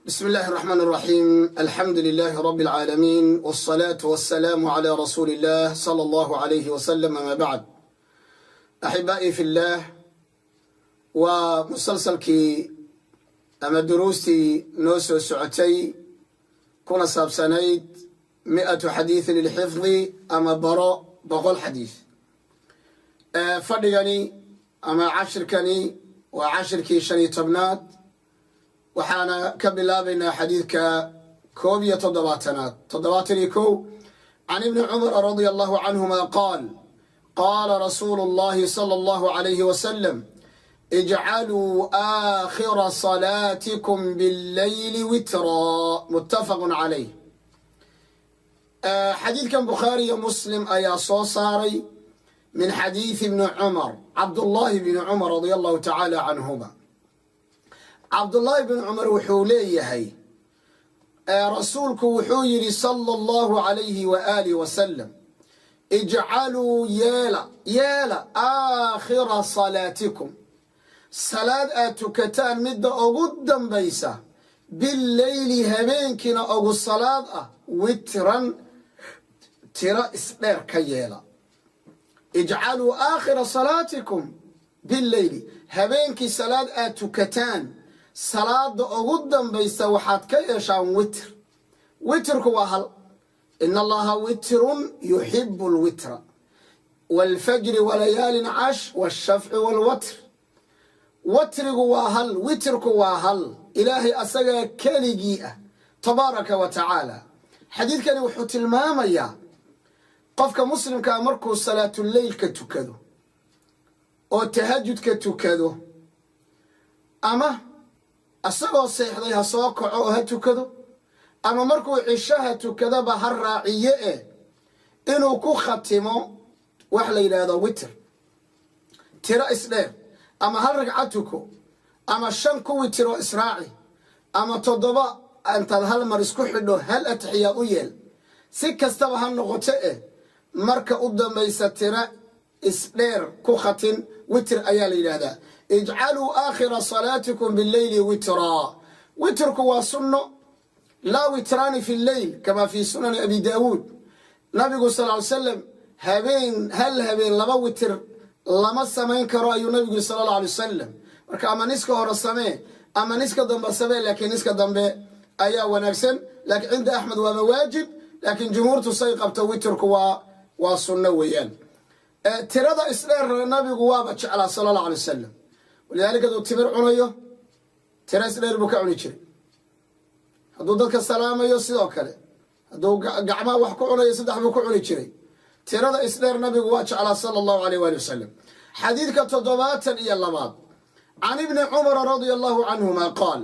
بسم الله الرحمن الرحيم، الحمد لله رب العالمين، والصلاة والسلام على رسول الله صلى الله عليه وسلم، ما بعد. أحبائي في الله، ومسلسلkii ama duruustii noo soo socotay kuna saabsanayd 100 xadiiثin lilxifdi ama baro 100 xadiis, fadhigani ama cashirkani waa cashirkii 15aad. Waxaana ka bilaabaynaa xadiidka 71aad, 71. Can ibni Cumar radia Allahu canhuma qaal: qaala rasuulu اllahi sala allahu alayhi wasalam: ijcaluu aakhira salaatikum billayli witraa. Muttafaqun calayh. Xadiidkan Bukhaari iyo Muslim ayaa soo saaray, min xadiidi ibni Cumar, Cabdullaahi bni Cumar radia Allahu tacaala canhuma. Cabdullaahi bni Cumar wuxuu leeyahay, rasuulku wuxuu yidhi sala Allahu alayhi wa aalih wasalam: ijcaluu, yeela, yeela, aakhira salaatikum, salaad aad tukataan midda ugu dambaysa, bileyli, habeenkiina ugu salaad ah, witran, tiro isdheer ka yeela. Ijcaluu aakhira salaatikum bileyli, habeenkii salaad aad tukataan salaada ugu dambaysa waxaad ka yeeshaan witr. Witrku waa hal. Ina Allaha witrun yuxibu lwitra, waalfajri walayaalin cash waalshafci waalwatr. Watrigu waa hal, witrku waa hal. Ilaahay asagaa keligii ah, tabaaraka wa tacaala. Xadiidkani wuxuu tilmaamayaa qofka muslimkaa markuu salaatuleylka tukado oo tahajudka tukado, ama isagoo seexday ha soo kaco oo ha tukado, ama markuu cishaha tukadaba ha raaciye, eh, inuu ku khatimo wax la yidhaahdo witr, tiro isdheer. Ama hal ragca tuko, ama shan ku witiro israaci, ama toddoba intaad hal mar isku xidho hal atixiyaad u yeel. Si kastaba ha noqoto, eh, marka u dambaysa tiro isdheer ku khatin, witr ayaa la yidhaahdaa. Ijcaluu aakhira salaatikum bileyli witraa. Witrku waa sunno. Laa witraani fi lleyl, kama fi Sunani Abi Daawuud. Nabigu sal ly slam habeen, hal habeen laba witir lama samayn karo, ayuu nabigu yiri sala Allah alay wasalam. Marka ama niska hore samee ama niska dambe samee, laakiin niska dambe ayaa wanaagsan. Laakiin cinda Axmed waaba waajib, laakiin jumhuurtu say qabto witirku waa sunno weeyaan. Tirada isdheer nabigu waaba jeclaa sala Allah alay wasalam. Walidaalika hadduu timir cunayo, tiro isdheer buu ka cuni jiray. Hadduu dadka salaamayo, sidoo kale. Hadduu gacmaha wax ku cunayo, saddex buu ku cuni jiray. Tirada isdheer nabigu waa jeclaa sala Allahu alayh waali wasalam. Xadiidka 72aad: can ibni Cumara radia Allahu canhuma qaal: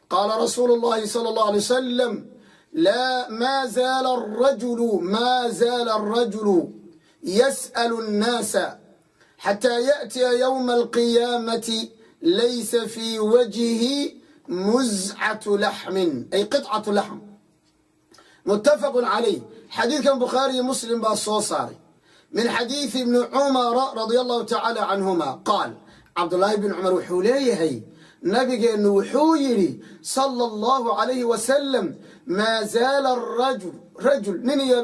qaala rasuulu llahi sala Allah alay wasalam: laa ma zaala arajulu, ma zaala arajulu yas'alu annaasa xataa ya'tiya yowma alqiyaamati laysa fii wajhihi muzcatu laxmin, ay qicatu laxm. Muttafaqun calayh. Xadiidkan Bukhaari iyo Muslim baa soo saaray, min xadiidi ibni Cumara radia Allahu tacaala canhuma. Qaal Cabdullaahi bn Cumar, wuxuu leeyahay, nabigeennu wuxuu yidhi sala Allahu calayhi wasalam: maa zaala arajul, rajul nin iyo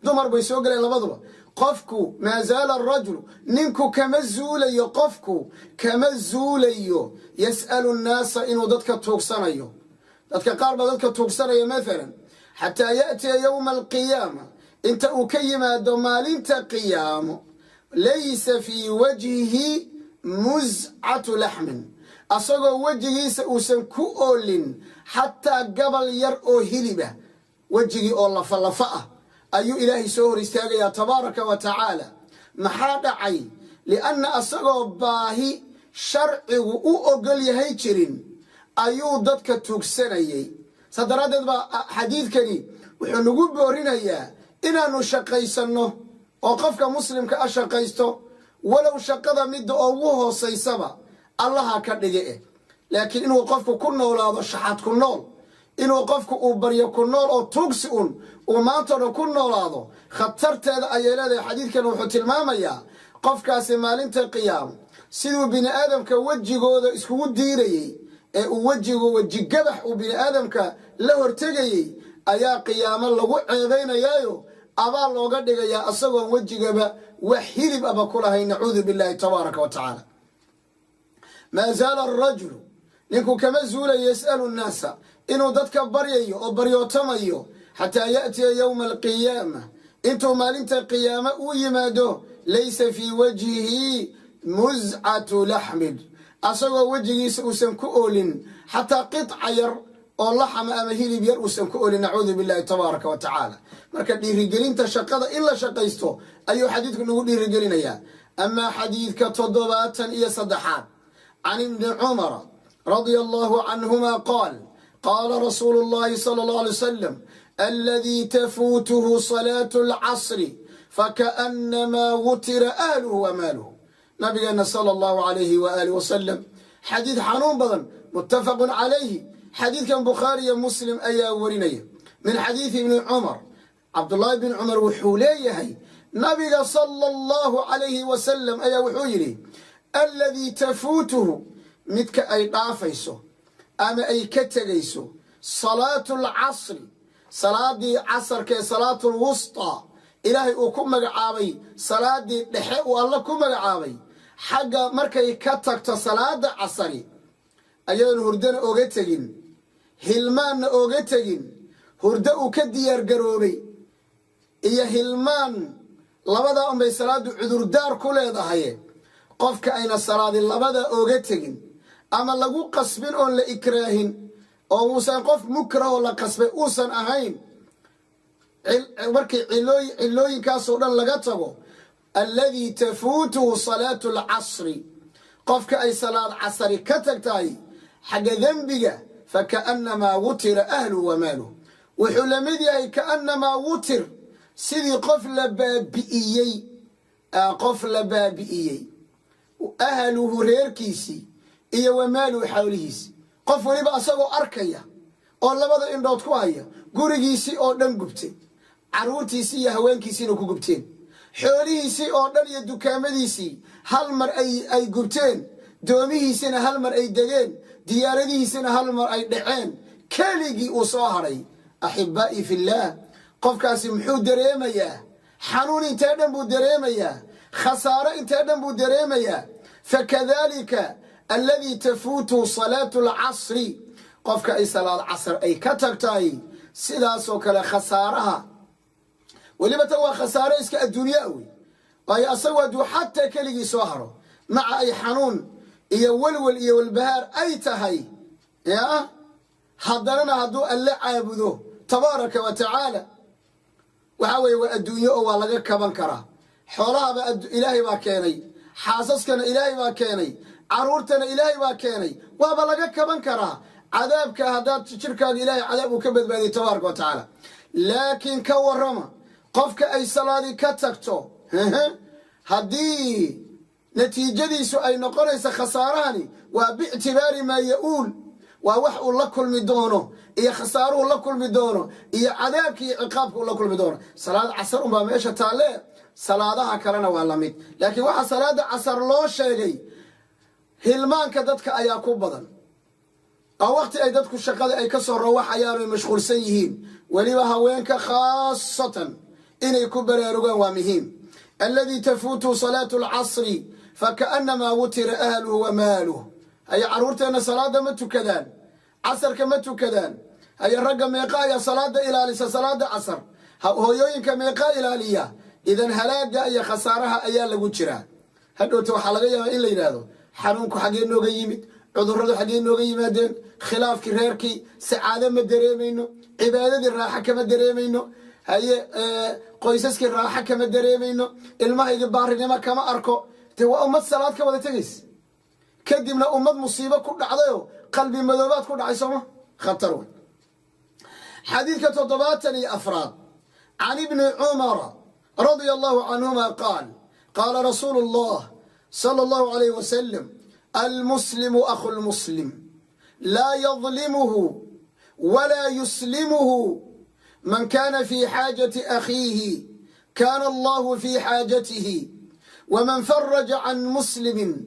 dumar bay soo galeen labaduba, qofku, maa zaala arajulu, ninku kama zuulayo, qofku kama zuulayo, yas'alu nnaasa, inuu dadka tuugsanayo. Dadka qaar baa dadka tuugsanaya maalan, xataa ya'tiya yowma alqiyaama, inta uu ka yimaado maalinta qiyaamo, laysa fii wajhihi muscatu laxmin, asagoo wejigiisa uusan ku oolin xataa gabal yar oo hiliba. Wejigii oo lafa lafa ah ayuu Ilaahay soo hor istaagayaa tabaaraka wa tacaala. Maxaa dhacay? Lianna asagoo baahi sharcigu u ogol yahay jirin ayuu dadka tuugsanayay. Saa daraaddeed baa xadiidkani wuxuu nagu boorinayaa inaannu shaqaysanno, oo qofka muslimka a shaqaysto, walow shaqada midda ugu hoosaysaba Allaha ka dhige eh. Laakiin inuu qofku ku noolaado shaxad ku nool, inuu qofku uu baryo ku nool oo tuugsi un uu maantao dhan ku noolaado, khatarteeda ayay leedahay. Xadiidkan wuxuu tilmaamayaa qofkaasi maalinta qiyaamo siduu bini aadamka wejigooda iskugu diirayey. Ee uu wejigu wejigabax uu bini aadamka la hortegayey ayaa qiyaamo lagu ceebaynayaayo, abaal looga dhigayaa, asagoon wejigaba wax hilib aba ku lahayn. Nacuudu billahi tabaaraka wa tacaala. Maa zaala arajulu, ninku kama zuulayo, yas'alu nnaasa, inuu dadka baryayo oo baryootamayo, xataa ya'tiya yowma alqiyaama, intuu maalinta qiyaame uu yimaado, laysa fii wajhihi muscatu laxmin, asagoo wejigiisa uusan ku oolin xataa qiطca yar oo laxama ama hilib yar uusan ku oolin. Nacuudu billahi tabaaraka wa tacaala. Marka dhiirigelinta shaqada in la shaqaysto ayuu xadiidku nagu dhiirigelinayaa. Amaa xadiidka 73aad, can Ibni Cumara radia allahu canhuma qaal: qaala rasuulu llahi sala allahu alay wasalam: aladii tafuutuhu salaatu alcasri fakaannamaa wutira ahluhu wa maaluhu. Nabigeena sala allahu alayhi waaalih wasalam, xadiid xanuun badan, muttafaqun calayhi. Xadiidkan Bukhaari iyo Muslim ayaa warinaya, min xadiidi Ibni Cumar. Cabdullaahi bin Cumar wuxuu leeyahay, nabiga sala allahu calayhi wasalam ayaa wuxuu yidhi: aladii tafuutuhu, midka ay dhaafayso ama ay ka tegayso, salaatu alcasri, salaadii casarka ee salaatu lwustaa Ilaahay uu ku magacaabay, salaadii dhexe uu Alla ku magacaabay, xagga markay ka tagto salaada casari, ayadoon hurdana oga tegin, hilmaanna oga tegin, hurdo uu ka diyaargaroobay iyo hilmaan labadaa unbay salaaddu cudurdaar ku leedahay. Qofka ayna salaadi labada oga tegin ama lagu qasbin oon la ikraahin oo uusan qof mukrahoo la qasbay uusan ahayn, markii cilooyinkaasoo dhan laga tago, alladii tafuutuhu salaatu alcasri, qofka ay salaad casari ka tagtahay, xagga dembiga fakaannamaa wutira ahluhu wa maaluhu, wuxuu la mid yahay kaannamaa wutir, sidii qof la baabi'iyey, qof la baabi'iyey ahluhu, reerkiisii, iyo wa maaluhu, xawlihiisi. Qof weliba asagoo arkaya oo labada indhood ku haya gurigiisii oo dhan gubtay, carruurtiisii iyo haweenkiisiina ku gubteen, xoolihiisii oo dhan iyo dukaamadiisii hal mar ay gubteen, doomihiisina hal mar ay degeen, diyaaradihiisina hal mar ay dhaceen, keligii uu soo hadhay. Axibbaa'ii fillaah, qofkaasi muxuu dareemayaa? Xanuun intee dhan buu dareemayaa? Khasaaro intee dhan buu dareemayaa? Fakadalika alladii tafuutuhu salaatu alcasri, qofka ay salaad casr ay ka tagtahay, sidaasoo kale khasaaraha. Weliba tan waa khasaaro iska adduunyaa wey, waayo asagu hadduu xataa keligii soo haro, maca ay xanuun iyo welwel iyo walbahaar ay tahay, ya haddanana hadduu Alle caabudo tabaaraka wa tacaala, waxaa weeye waa adduunyo oo waa laga kaban karaa. Xoolahaba Ilaahay baa keenay, xaasaskana Ilaahay baa keenay, carruurtana Ilaahay baa keenay, waaba laga kaban karaa cadaabka haddaad jirkaaga Ilahay cadaab uu ka badbaadiyo tabaaraka wa tacaala. Laakiin ka warrama qofka ay salaadi ka tagto, haddii natiijadiisu ay noqonaysa khasaarahani waa biictibaari maa ya-uul, waa wax uu la kulmi doono iyo khasaaruhu la kulmi doono iyo cadaabka iyo ciqaabka uu la kulmi doono. Salaad casar unbaa meesha taalle, salaadaha kalena waa la mid, laakiin waxaa salaada casar loo sheegay hilmaanka dadka ayaa ku badan, oo waqti ay dadku shaqada ay ka soo rawaxayaan oy mashquulsan yihiin. Weliba haweenka khaasatan inay ku baraarugaan waa muhiim. Alladii tafuutu salaatu alcasri fakaannamaa wutira ahluhu wa maaluh. Haye, carruurteenna salaada ma tukadaan? Casarka ma tukadaan? Haye, ragga meeqa ayaa salaada ilaalisa, salaada casar? Hooyooyinka meeqa ilaaliya? Idan halaaga iyo khasaaraha ayaa lagu jiraa. Hadhowta waxaa laga yaabaa in la yidhaahdo: xanuunku xaggee nooga yimid? Cudurradu xaggee nooga yimaadeen? Khilaafkii reerkii, sacaado ma dareemayno, cibaadadii raaxo kama dareemayno, haye, qoysaskii raaxo kama dareemayno, ilmahaygii baarinimo kama arko. De waa ummad salaad ka wada tegaysa, kadibna ummad musiibo ku dhacdayoo qalbi madoobaad ku dhacay, sooma khatar wey. Xadiidka 74aad, can Ibni Cumara radia allahu canhuma qaal: qaala rasuulu llah sala allahu alayh wasalam: almuslimu akhu lmuslim, laa yadlimuhu walaa yuslimuhu. Man kana fi xaajati akhiihi kana allahu fi xaajatihi, wman faraja can muslimin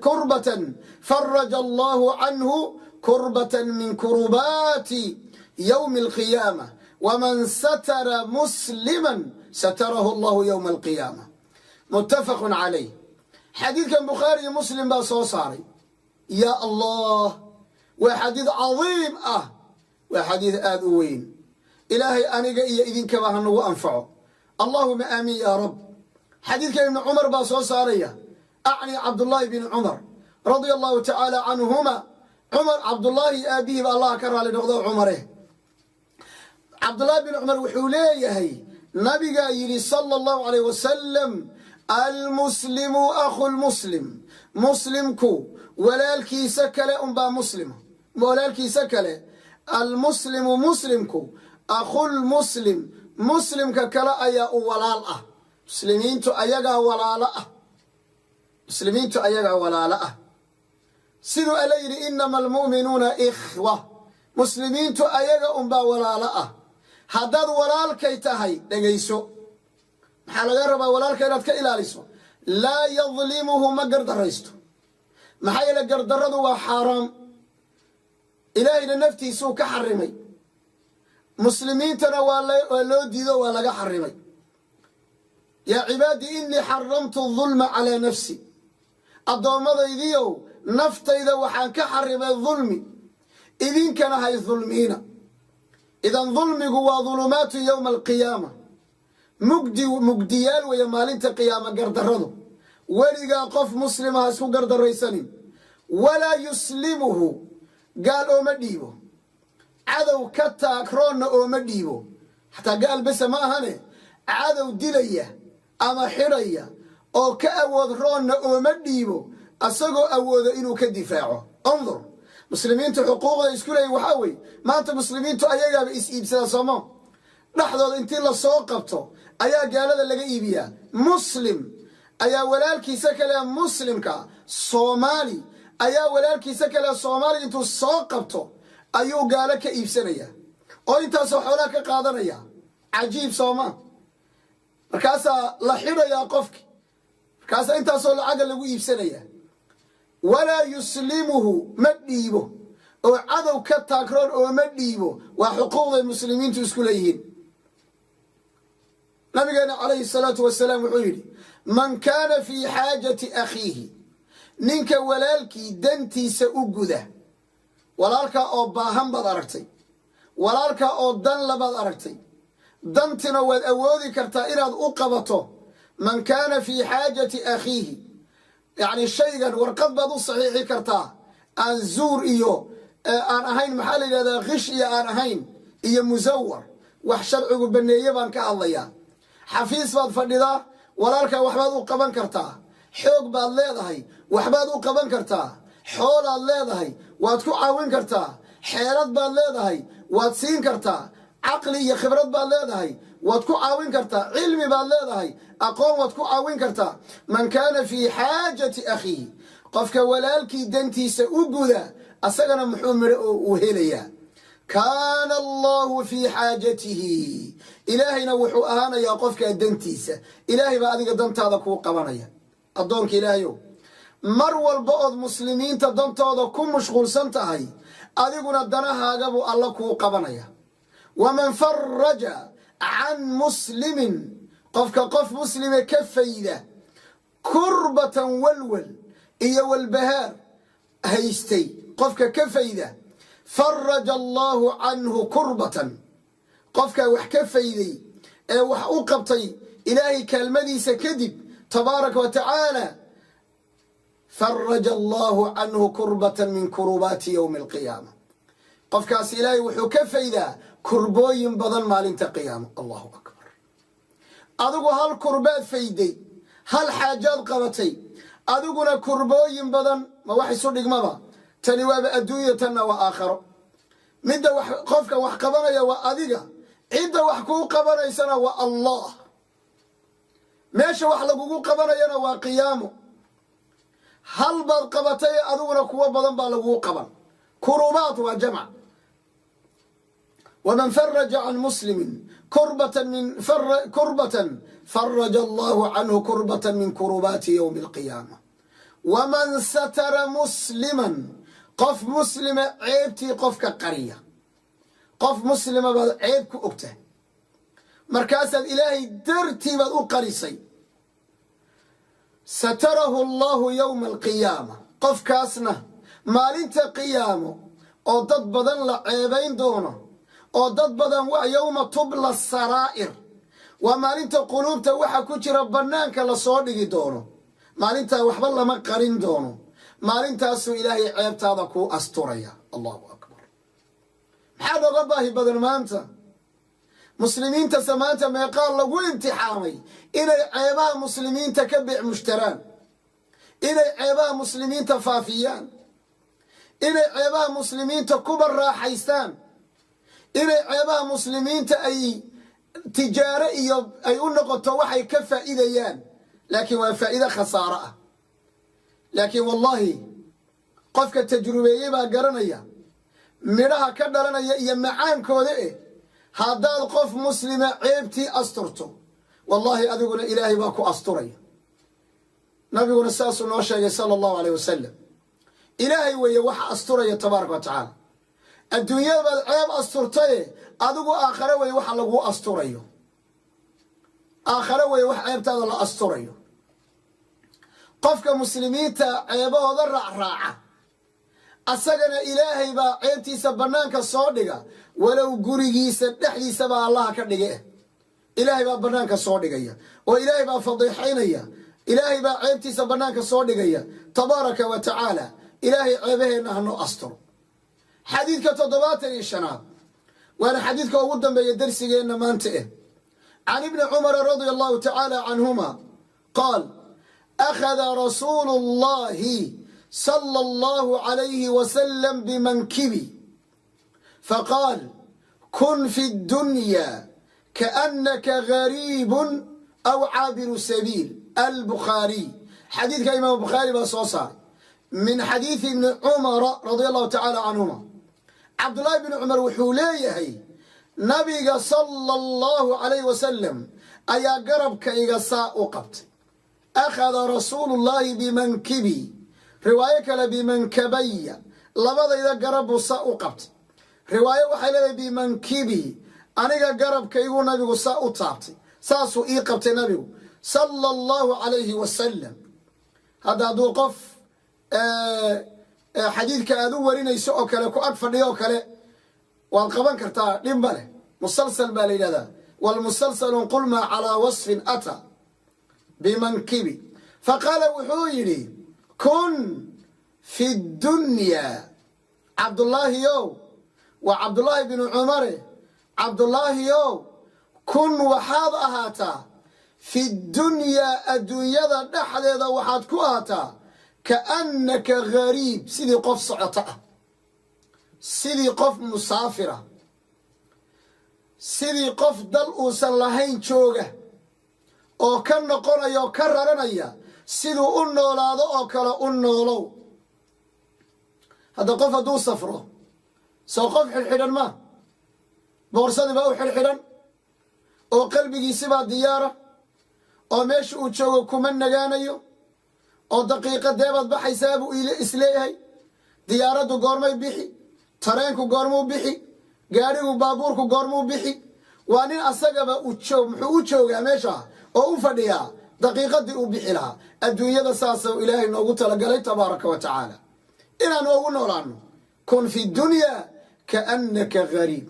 Kurbatan faraja Allahu canhu kurbatan min kurubaati yowmi alqiyaama, waman satara musliman satarahu Allahu yowma alqiyaama. Muttafaqun calayh. Xadiidkan Bukhaari iyo Muslim baa soo saaray. Ya Allah, waa xadiid cadiim ah, waa xadiid aada u weyn. Ilaahay aniga iyo idinkaba ha nagu anfaco. Allahuma aamiin yaa rab. Xadiidka Ibni Cumar baa soo saaraya, acni Cabdullaahi bni Cumar radia Allahu tacaala canhuma. Cumar Cabdullaahi aabihiiba Allah ka raali noqdo. Cumare Cabdullaahi bin Cumar wuxuu leeyahay, nabigaa yidhi sala Allahu alayh wasalam: "Almuslimu akhu lmuslim." Muslimku walaalkiisa kale unbaa muslima, walaalkiisa kale. Almuslimu, muslimku, akhulmuslim, muslimka kale ayaa u walaal ah. Muslimiintu ayagaa walaalo ah, muslimiintu ayagaa walaalo ah, siduu Alla yidhi: "Inama almu'minuuna ikhwa." Muslimiintu ayaga unbaa walaalo ah. Haddaad walaalkay tahay, dhegayso, maxaa laga rabaa walaalka inaad ka ilaaliso? Laa yadlimuhu, ma gardaraysto. Maxaa yeele, gardarradu waa xaaraam. Ilaahayna naftiisuu ka xarimay, muslimiintana waa loo diido, waa laga xarimay. "Yaa cibaadii, innii xaramtu dulma calaa nafsi." Addoommadaydiiow, naftayda waxaan ka xarimay dulmi, idinkana hay dulmiina. Idan dulmigu waa dulumaatu yowma alqiyaama, mugdi, mugdiyaal weeye maalinta qiyaama gardarradu. Weligaa qof muslima ha isku gardaraysanin. Walaa yuslimuhu, gaal ooma dhiibo, cadow ka taagroonna ooma dhiibo. Xataa gaal bese ma ahane, cadow dilaya ama xidhaya oo ka awood roonna ooma dhiibo, asagoo awoodo inuu ka difaaco. Undur muslimiintu xuquuqda isku leeyihin. Waxaa weye, maanta muslimiintu ayagaaba is iibsada, sooma? Dhexdooda intii lasoo qabto ayaa gaalada laga iibiyaa. Muslim ayaa walaalkiisa kale muslimka, Soomaali ayaa walaalkiisa kale Soomaaliga intuu soo qabto ayuu gaalo ka iibsanaya oo intaasoo xoolaa ka qaadanaya. Cajiib, sooma? Markaasaa la xidhayaa qofki, markaasaa intaasoo lacaga lagu iibsanaya. Walaa yuslimuhu, ma dhiibo, oo cadow ka taagroon oo ma dhiibo. Waa xuquuqday muslimiintu isku leeyihiin. Nabigeena calayhi salaatu wasalaam wuxuu yidhi: "Man kaana fii xaajati akhiihi", ninka walaalkii dantiisa u guda. Walaalkaa oo baahan baad aragtay, walaalkaa oo dan labaad aragtay, dantina waad awoodi kartaa inaad u qabato. Man kaana fii xaajati akhiihi, yacni shaygan warqad baad u saxiixi kartaa aan zuur iyo aan ahayn, maxaa la yidhahdaa, khish iyo aan ahayn iyo musawar. Wax sharcigu baneeye baan ka hadlayaa. Xafiis baad fadhidaa, walaalkaa waxbaad u qaban kartaa. Xoog baad leedahay, waxbaad u qaban kartaa. Xoolaad leedahay, waad ku caawin kartaa. Xeelad baad leedahay, waad siin kartaa. Caqli iyo khibrad baad leedahay, waad ku caawin kartaa. Cilmi baad leedahay, aqoon, waad ku caawin kartaa. Man kaana fii xaajati akhiihi, qofka walaalkii dantiisa u guda, asagana muxuu midho uu helayaa? Kaana Allahu fii xaajatihi, Ilaahayna wuxuu ahaanayaa qofkaa dantiisa. Ilaahay baa adiga dantaada kuu qabanaya. Addoonka Ilaahayow, mar walba ood muslimiinta dantooda ku mashquulsan tahay, adiguna danahaagabuu Alla kuu qabanaya. Waman faraja can muslimin, qofka qof muslime ka fayda kurbatan, walwal iyo walbahaar haystay qofka ka fayda, faraja Allahu canhu kurbatan. Qofkaa wax ka fayday ee wax u qabtay, Ilaahay kaalmadiisa kadib, tabaaraka wa tacaala, faraja Allahu canhu kurbatan min kurubaati yowmi alqiyaama. Qofkaas Ilaahay wuxuu ka faydaa kurbooyin badan maalinta qiyaama. Allahu akbar! Adigu hal kurbaad fayday, hal xaajaad qabatay, adiguna kurbooyin badan. Ma wax isu dhigmaba? Tani waaba adduunya, tanna waa aakharo. Midda wax qofka wax qabanaya waa adiga, cidda wax kuu qabanaysana waa Allah, meesha wax lagugu qabanayana waa qiyaamo. Hal baad qabatay, adiguna kuwo badan baa laguu qaban. Kurubaat waa jamc. Waman faraja can muslimin kurbatan min kurbatan Faraja Allahu canhu kurbatan min kurubaati yowmi alqiyaama. Waman satara musliman, qof muslima ceebtii qofka qariya, qof muslima baad ceeb ku ogtahay, markaasaad Ilaahay dartii baad u qarisay, satarahu Allahu yowma alqiyaama. Qofkaasna maalinta qiyaamo oo dad badan la ceebayn doono, oo dad badan, waa yowma tubla saraa'ir, waa maalinta quluubta waxa ku jira bannaanka lasoo dhigi doono, maalintaa waxba lama qarin doono, maalintaasuu Ilaahay ceebtaada kuu asturaya. Allahu akbar! Maxaa nooga baahi badan maanta? Muslimiintase maanta meeqaal lagu imtixaamay inay ceebaha muslimiinta ka beec mushtaraan, inay ceebaha muslimiinta faafiyaan, inay ceebaha muslimiinta kuba raaxaystaan, inay ceebaha muslimiinta ay tijaaro iyo ay u noqoto waxay ka faa'iidayaan. Laakiin waa faa'iide khasaaro ah. Laakiin wallaahi, qofka tajrubeeyey baa garanaya midhaha ka dhalanaya iyo macaankooda. Haddaad qof muslima ceebtii asturto, wallaahi adiguna Ilaahay baa ku asturaya. Nabiguna saasuu noo sheegay, sala Allahu aleyh wasalam. Ilaahay weeye waxa asturaya, tabaaraka wa tacaala. Adduunyada baad ceeb asturtaye, adigu aakhare weye waxa laguu asturayo, aakhare weye wax ceebtaada la asturayo. Qofka muslimiinta ceebahooda raacraaca, asagana Ilaahay baa ceebtiisa bannaanka soo dhiga, walow gurigiisa dhexdiisabaa Allaha ka dhige. Ilaahay baa bannaanka soo dhigaya oo Ilaahay baa fadiixaynaya. Ilaahay baa ceebtiisa bannaanka soo dhigaya, tabaaraka wa tacaala. Ilaahay ceebaheenna hanoo asturo. Xadiidka 75aad, waana xadiidka ugu dambeeya darsigeenna maanta. Can Ibni Cumara radia Allahu tacaala canhuma qaal: akhada rasuulu Allahi sala Allahu calayhi wasalam bimankibi faqaal: kun fi ddunya kaannaka gariibun aw caabiru sabiil. Albukhaariy, xadiidka Imaam Bukhaari baa soo saaray, min xadiidi Ibni Cumara radia Allahu tacaala canhuma. Cabdullaahi bni Cumar wuxuu leeyahay: Nabiga sala Allahu calayh wasalam ayaa garabkayga saa u qabtay. Akhada rasuulu llahi bimankibi, riwaayo kale bimankabaya, labadayda garab buu saa u qabtay. Riwaayo waxay leedahay bimankibi, aniga garabkayguu nabigu saa u taabtay, saasuu ii qabtay nabigu sala Allahu calayhi wasalam. Hadda hadduu qof xadiidka aad u warinayso oo kale ku ag fadhiyo oo kale, waad qaban kartaa, dhib ma leh. Musalsal baa la yidhahdaa. Walmusalsalu qul maa calaa wasfin ata. Bimankibi faqaala, wuxuu yidhi: kun fi dunya, Cabdullaahiyow, waa Cabdullaahi binu Cumare, Cabdullaahiyow, kun, waxaad ahaataa, fi dunyaa, adduunyada dhexdeeda waxaad ku ahaataa, kaannaka gariib, sidii qof socoto ah, sidii qof musaafira, sidii qof dal uusan lahayn jooga oo ka noqonaya oo ka raranaya, siduu u noolaado oo kale u noolow. Hadda qof hadduu safro, soo qof xidhxidhan ma boorsadii baa u xidhxidhan oo qalbigiisibaa diyaara oo meesha uu joogo kuma nagaanayo, oo daqiiqadeebaad baxaysaa buu isleeyahay. Diyaaraddu goormay bixi? Tareenku goormuu bixi? Gaadhigu, baabuurku goormuu bixi? Waa nin asagaba ujoog. Muxuu u joogaa meesha oo u fadhiyaa? Daqiiqadii uu bixi lahaa. Adduunyada saasuu Ilaahay noogu talagalay, tabaaraka wa tacaala, inaan noogu noolaano. Kun fi dunya kaannaka gariib,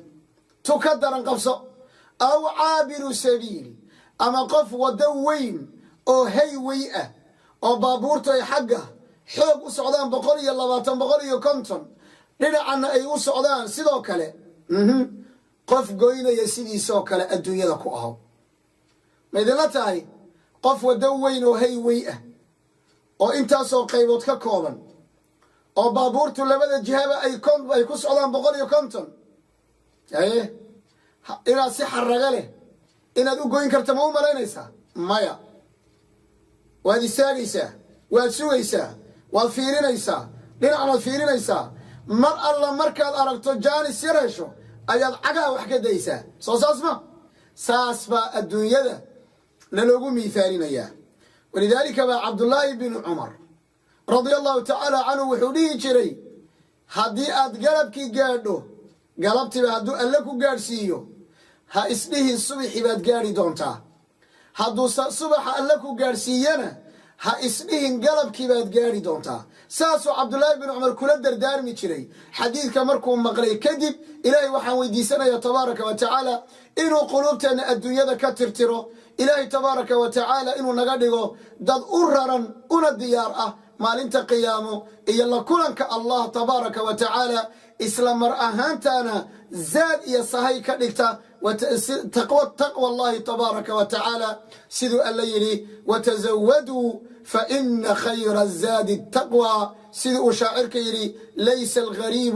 tu ka daran qabso, aw caabiru sabiil, ama qof waddo weyn oo highway ah oo baabuurtu ay xagga xoog u socdaan, 120, 150, dhinacanna ay u socdaan sidoo kale, qof goynaya sidiisoo kale adduunyada ku aho. Ma idinla tahay qof waddo weyn oo highway ah oo intaasoo qaybood ka kooban oo baabuurtu labada jihaba ay ku socdaan 150, haye, inaad si xaraga leh inaad u goyn karta ma u malaynaysaa? Maya. Waad istaagaysaa, waad sugaysaa, waad fiirinaysaa, dhinacnaad fiirinaysaa. Mar alla markaad aragto jaanis yar hesho ayaad cagaha wax ka daysaa. Soo saas ma saas baa adduunyada Naloogu miithaalinayaa. Walidaalika baa Cabdullaahi binu Cumar, radia Allahu tacaala canhu, wuxuu dhihi jiray: haddii aad galabkii gaadho, galabtiiba hadduu Alle ku gaadhsiiyo, ha isdhihin subaxii baad gaadhi doontaa. Hadduu subaxa Alle ku gaadhsiiyana, ha isdhihin galabkii baad gaadhi doontaa. Saasuu Cabdullaahi bin Cumar kula dardaarmi jiray xadiidka markuu maqlay kadib. Ilaahay waxaan weydiisanaya, tabaaraka wa tacaala, inuu quluubteenna adduunyada ka tirtiro. Ilaahay, tabaaraka wa tacaala, inuu naga dhigo dad u raran una diyaar ah maalinta qiyaamo iyo la kulanka Allah, tabaaraka wa tacaala, isla mar ahaantaana zaad iyo sahay ka dhigta taqwa Allahi, tabaaraka wa tacaala, siduu Alla yidhi: "وتزودوا فإن خير الزاد التقوى." Sidii uu shaacirka yidhi: "ليس الغريب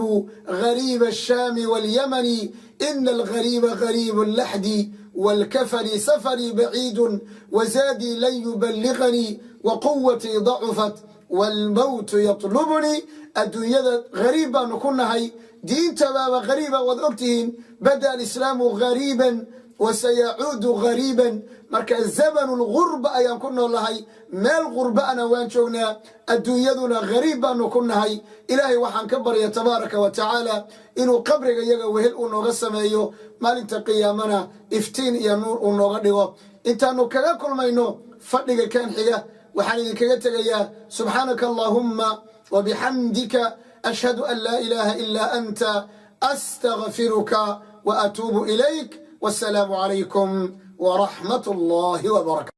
غريب الشام واليمن، إن الغريب غريب اللحد والكفن. سفري بعيد وزادي لن يبلغني، وقوتي ضعفت والموت يطلبني." Adduunyada gariib baanu ku nahay, diinta baaba gariiba. Waad ogtihiin: "بدأ الإسلام غريبا وسيعود غريبا." Marka zamanu lgurba ayaan ku nool nahay, meel gurba ana waan joognaa, adduunyaduna gariib baanu ku nahay. Ilaahay waxaan ka barya, tabaaraka wa tacaala, inuu qabriga iyaga wehel uu nooga sameeyo, maalinta qiyaamana iftiin iyo nuur uu nooga dhigo. Intaanu kaga kulmayno fadhiga kan xiga, waxaan idinkaga tegayaa: سبحانك اللهم وبحمدك، أشهد أن لا إله إلا أنت، أستغفرك وأتوب إليك. والسلام عليكم ورحمة الله وبركاته.